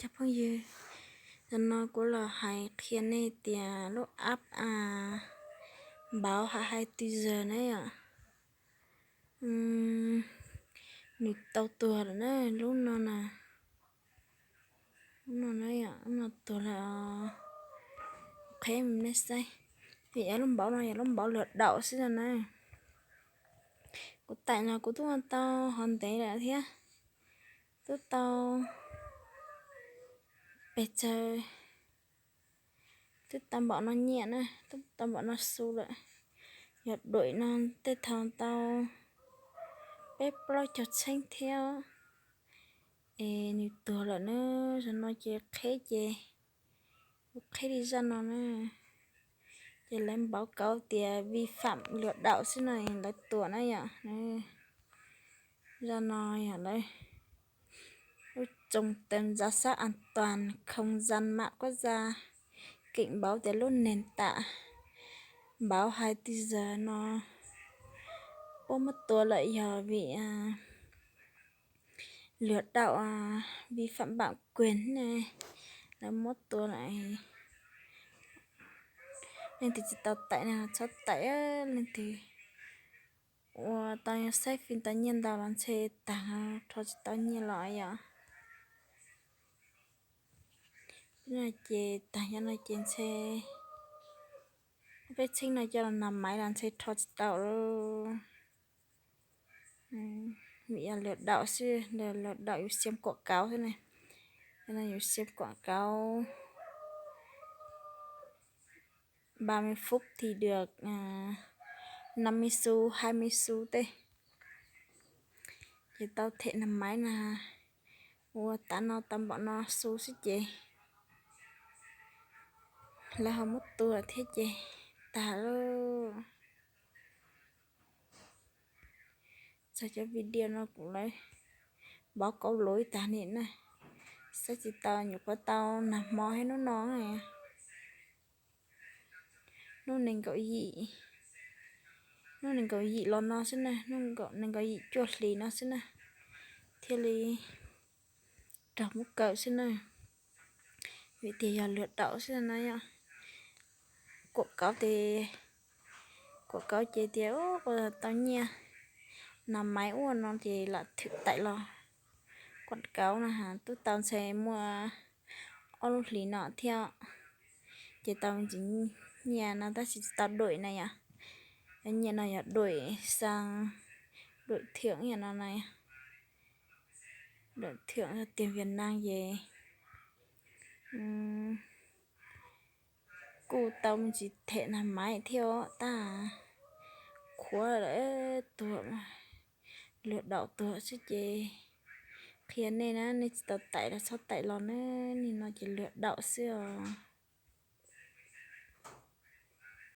Cov phooj ywg, tam no kuv los hais qhia nej tias lub app npauv hais hais twg zag na yom, nws tau tuag lawm na, lub no na, lub no na yom, lub no tuag lawm. Qheb nej saib, vim yog lub npauv no yog lub npauv lwm daum xwb no na. Kuv taim no kuv twb ua tau hov ntev lawm thiab, twb tau pes tsawg, twb tau npaum no nyiaj na, twb tau npaum no xu lawm. Yog duim no tej thaum tau peb plaub caug txheeb thiab. Es nws tuag lawm na, zaum no ces qheb ces, kuv qheb li zaj no na, ces lawv npauv kauv tias vi phạm lừa đảo xwb no lawv tuam na yom. Zaj no yog lawv lub trong tờ giám sát an toàn không gian mạng quốc gia cảnh báo tias lub nền tảng npauv hais twg zag no puab muab tua lawm yog vim lwm daum vi phạm bản quyền ne, lawv muab tua lawm. Leej twg tsis tau taim no txhob taim, leej twg ua tau yog saib fim tau nyiaj ntau los ntshe tag rho tsis tau nyiaj los yom. Ces tag nyob no ces ntshe peb txheeb no coj los nag maiv los ntshe rho tsis tau lawm. Vim yog lwm daum xwb, lwm daum yus xiam kuam kauv xwb ne, yus xiam kuam kauv ba me fub thì được năm mươi xu, hai mươi xu tej. Ces tau them nag maiv na, ua tav no tau npaum no xu xwb ces lawv ho muab tua thiab ces tag lauj. Txog cov video no kuv lawv npauv kauv luv ib tag ni na, saib tsis tau nyuam qhuav tau nag hmo thiab hnub no. Hnub nees nkaum yim, hnub nees nkaum yim los no xwb na, hnub nees nkaum yim cuaj hlis no xwb na, thiaj li raug muab kaw xwb na. Vim tias yog lwm daum xwb na yom. Kuam kauv ces, kuam kauv ces tias ua tau nyiaj, nag maiv ua no ces lam thwm taim los. Kuam kauv no twb tau ntshe muaj ob lub hlis no thiab, ces tau me ntsis nyiaj no tab sis tsis tau duim na yom. Nyiaj no yog duim xaa, duim thiam no na, duim thiam tiag Việt Nam ces kuj tau me ntsis them nag maiv thiab tab qhuav lawm, tuag, lwm daum tuag xwb ces qhia nej na, nej tsis tau taim los txhob taim los na, nim no ces lwm daum xwb os.